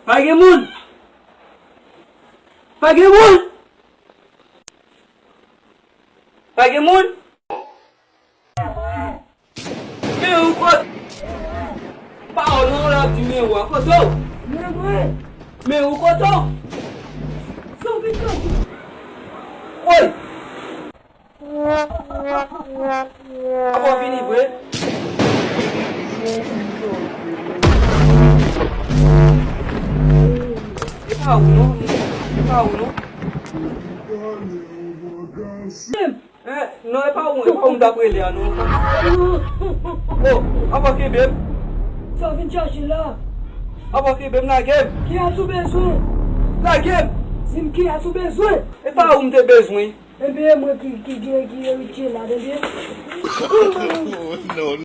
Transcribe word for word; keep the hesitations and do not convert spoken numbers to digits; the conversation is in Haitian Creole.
Pa gen moun! Pa gen moun! Pa gen moun! Men ou kot-, pa w non, l ap di men ou a kote w? Men mwen. Men ou kote w? Sa w vin fè? Woy! Apa w vini vre? E pa ou non, e pa ou non. Eh, non, e pa ou, e pa ou m t ap rele a non. Oh, apa kenbe m? Sa w vin chache la? Apa kenbe m, lage m. Kiyès ou bezwen? Lage m. Di m kiyès ou bezwen? E pa ou m te bezwen. Ebyen, e mwen ki, ki gen, ki eritye la, ebyen.